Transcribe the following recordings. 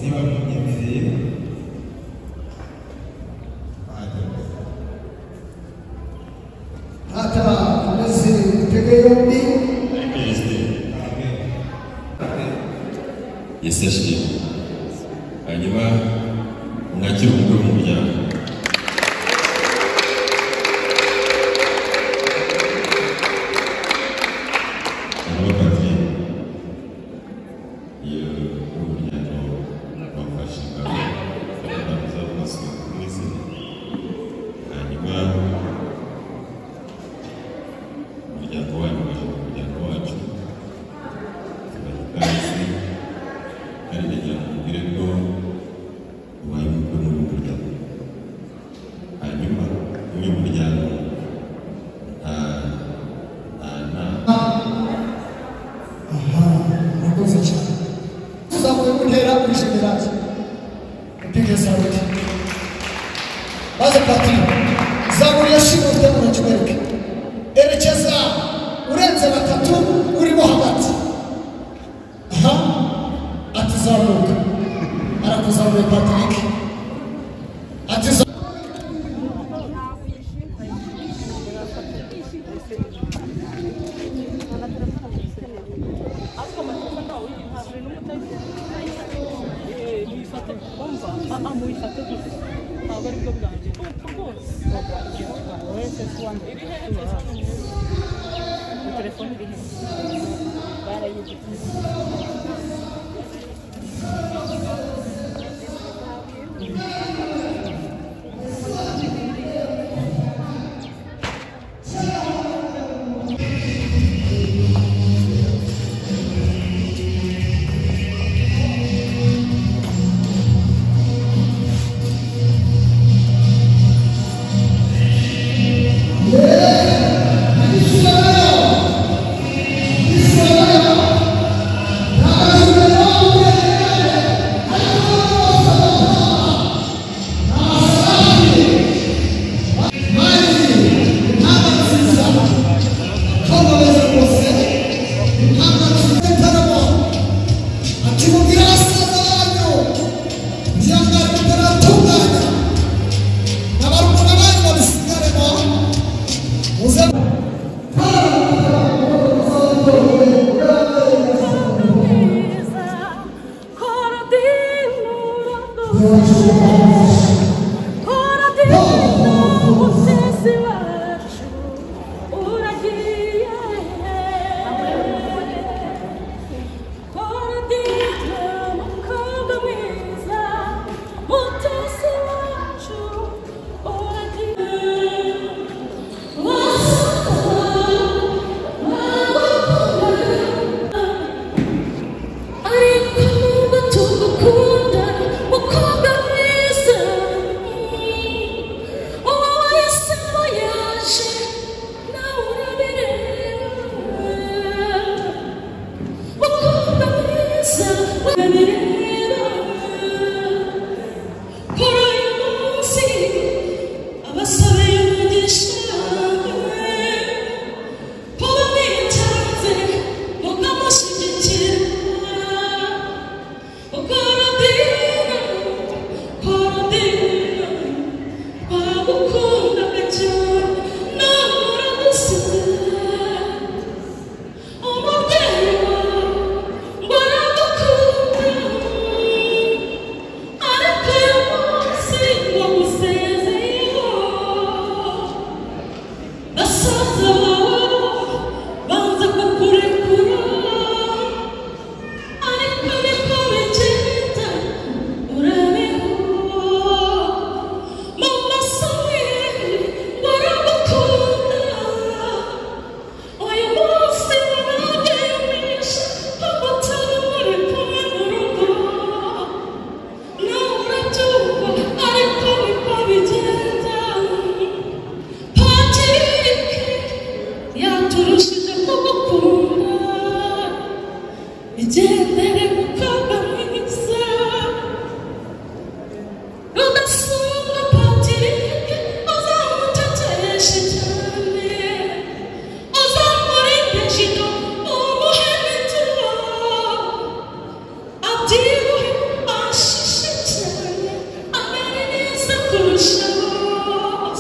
Niba munyemereye ata komeze utege yombi. Yesu ashimwe. Hanyuma mwakire umukwe mu muryango. Hanyuma Patrick, iyo umuryango wafashe ingabo mwese, hanyuma umuryango wanyu waje mu muryango wacu, tubaha ikaze kandi ndagira ngo mubwire ko ubaye umukwe muri uyu muryango. Hanyuma muri uyu muryango nta nama. Aha, murakoze cyane. Tuzamuye mu ntera kuri generali upige sauti maze Patrick zamura iyo shimo ufite mu ntoki wereke, erekeza urenze batatu urimo hagati. Aha, ati zamuka, arakuzamuye Patrick, ati Mama,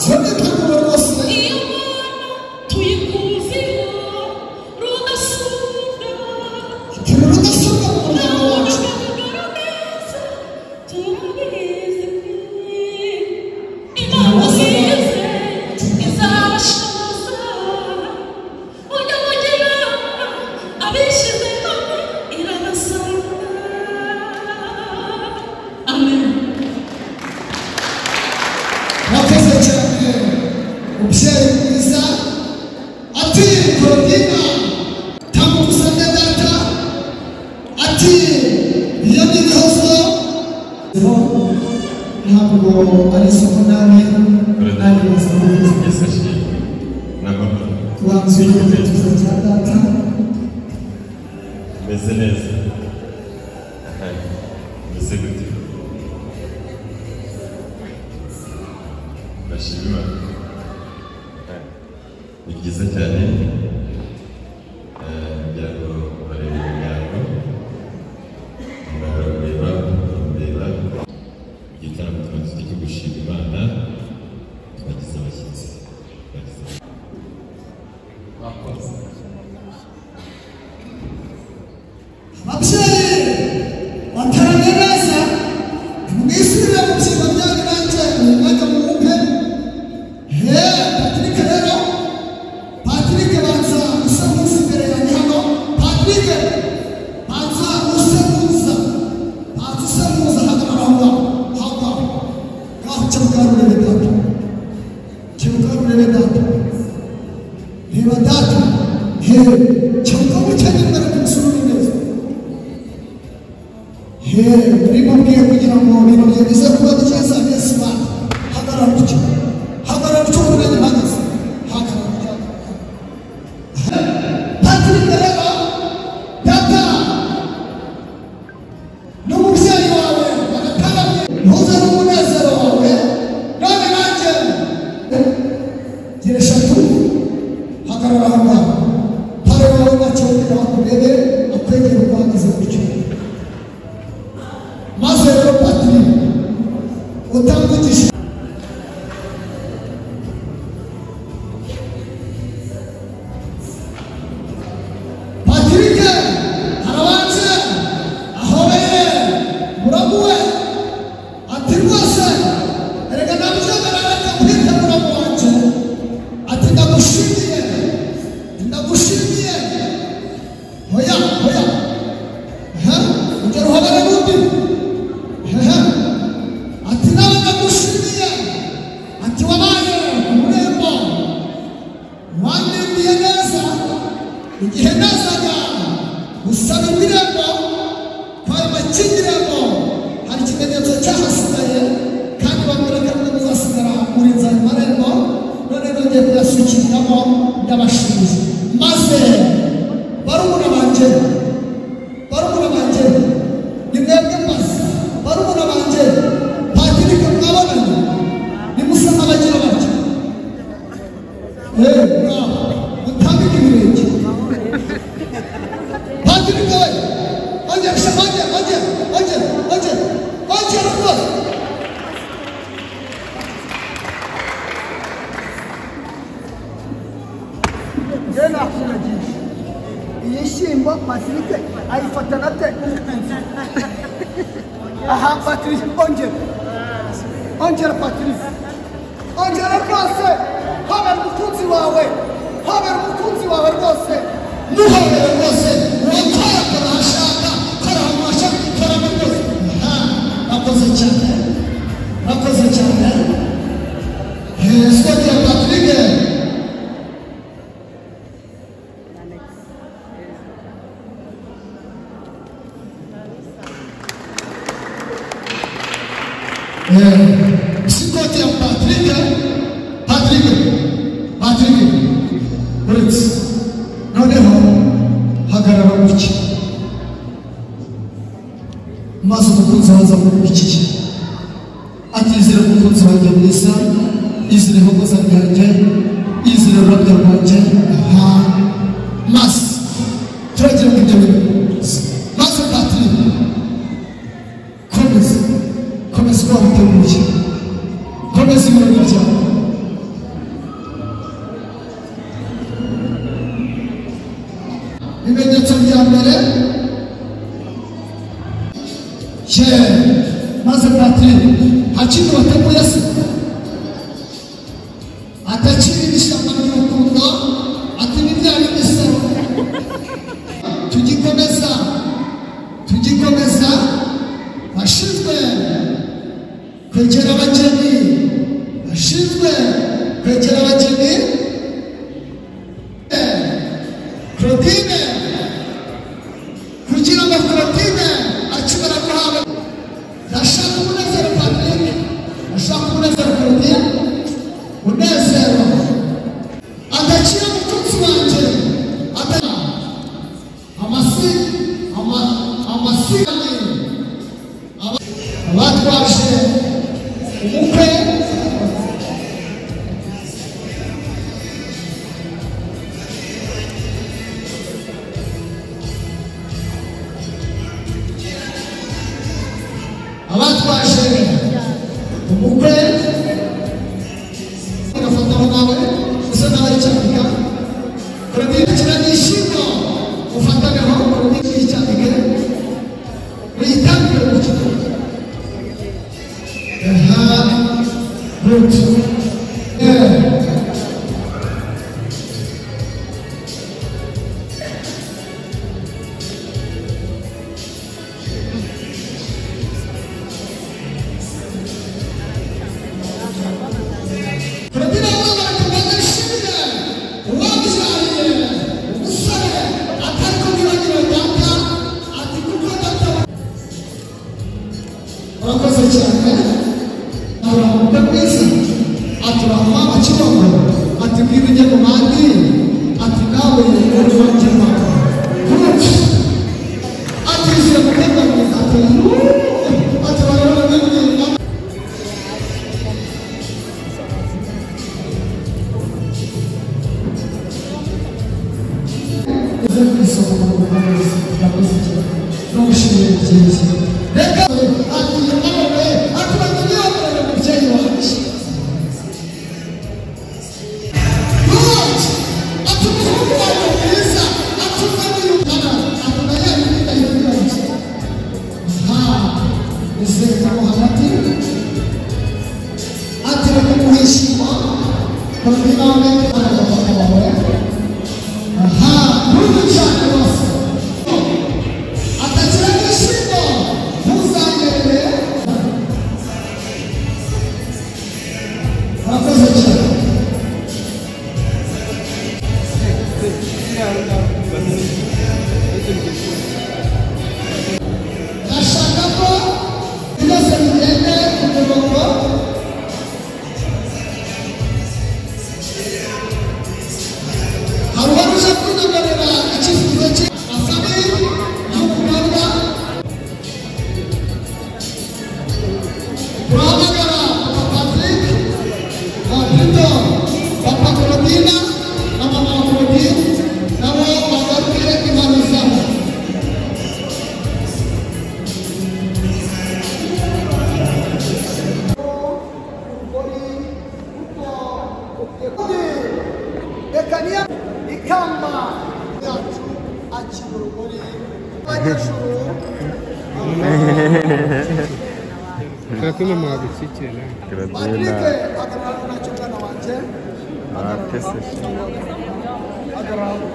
Zirabitegura rwose. Ati rudasumbwa mu muryango wacu. Murakoze cyane mubyeyi mwiza. Ati Claudina tambuka usange data. Ati iyo ni ibihozo. Ntabwo ari isoko nabi nanjye Yesu ashimwe. N'amahoro. Tubanza icyerekezo cya data. Meze neza. Meze gute? Ndashima Imana. Ni byiza cyane. Ngira ngo barebe imiryango. Barareba, barareba. Mu gitaramo tuba dufite cyo gushima Imana, twagize abashyitsi. Twagize Ababyeyi bataramye neza, nimwisubirire mu byimbo byanyu nanjye uyu mwanya muwumpe. He Patrick rero, Patrick banza usa n'uza imbere yanjye hano. Patrick banza usa n'uza, banza usa n'uza, hagarara aho ngaho, aho ngaho. Ngaho kebuka urebe data, kebuka urebe data, reba data. He kebuka mukenyere imbere ku musururu neza. He rimubwiye kugira ngo ibintu byawe bize kuba byiza. Yesu Mana, hagarara utyo, hagarara utyo umenye mpagaze, hagarara utyo. Patrick rero, data n'umubyeyi wawe barataramye, ntuze n'umunezero wawe. None nanjye gira eshatu, hagarara aho ngaho. Pare wawe ntacyo wongera akurebe, akwegere uko uhagaze gutyo. Maze rero Patrick utambukije Patrick arabanje ahobeye muramu we. Ati rwose erega nabyo kwita muramu wanjye. Ati ndagushimiye, ndagushimiye. Hoya hoya, ongera uhobere n'undi. Ati nawe ndagushimiye. Ati wabaye umurembo, wandindiye neza igihe nazaga gusaba irembo kwari makingirembo, hari ikimenyetso cyahasigaye kandi bambwira ko arimwe muzasigara murinze ayo marembo. None nongeye kuyasukiramo, ndabashimiye. Maze barumuna banjye, barumuna banjye, ni mwebwe maze barumuna banjye. Patrick mwabonanye, nimusa n'abagira batyo. Muraho mutambike ibirenge. Patrick we, ongera, ongera, ongera, ongera, ongera, ongera rwose. Njyewe nakuragisha iyi nshyimbo Patrick ayifatana ate n'umukunzi? Aha Patrick ongera, ongera Patrick, ongera rwose. Hobera umukunzi wawe, hobera umukunzi wawe rwose. Muhobere rwose, uwakorakora ahashaka, kora ahantu hashaka igitaramo rwose. Murakoze cyane, murakoze cyane. Sikoti ya Patrick. Sikoti ya Patrick, Patrick, Patrick, uretse noneho hagarara gutya, maze umukunzi waza amukurikiye. Ati izire umukunzi wanjye mwiza, izire ihogoza ryanjye, izire ururabyo rwanjye. Aha maze turagira ngo ibyo bintu. Maze Patrick komeza, komeza uko wabiteguye, komeza. Komeza ibirori byawe. Ibimenyetso bya mbere maze Patrick hakiri wateguye se atakiri ishyamba ry'urukundo ati n'ibyari imisoro. Tugikomeza bashinzwe kwegera abageni, Claudine, kugira ngo Claudine akimara guhabwa ndashaka umunezero Patrick, ndashaka umunezero Claudine, umunezero adakira umukunzi wanjye amasi abatwaje umukwe abatwaje umukwe agafataho nawe usa nawe aricyandika. Claudine kira nishimo ufatagaho Claudine yicyandike uyitangire gukina. Aha good. Murakoze cyane. Umukwe mwiza aturahuma akibongo ati bwira ujye mu bandi ati nawe uri wanjye mama ati ishyira mukobwa mwiza ati ati barabona. Uze ku isoko murakoze cyane no gushimira byiza. Reka ati nawe ati bagiye umubyeyi wanjye ati umuhungu wawe mwiza ati uzaniye umwana ati nayo ndayibwira. Aha uzekamo hagati ati reka muhishima Claudine nawe papa wawe. Aha ntudu cyane rwose atakira nishimo ntuzanyerere. Murakoze cyane. Ndashaka ko byose bigende ku murongo. Hari uwari uje kwinyemerera icyifuzo cye asabe y'umukobwa. Turahamagara Papa Patrick, Patrito, Papa Claudine na Mama Claudine nabo bagarukire impano zabo. Reka niyo ikamba yacu akira urugori abanyeshuri. Turakuma mwagushyikire nawe. Patrick agarara nacyo mwana wanjye agarara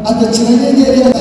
agakina inyenyeri.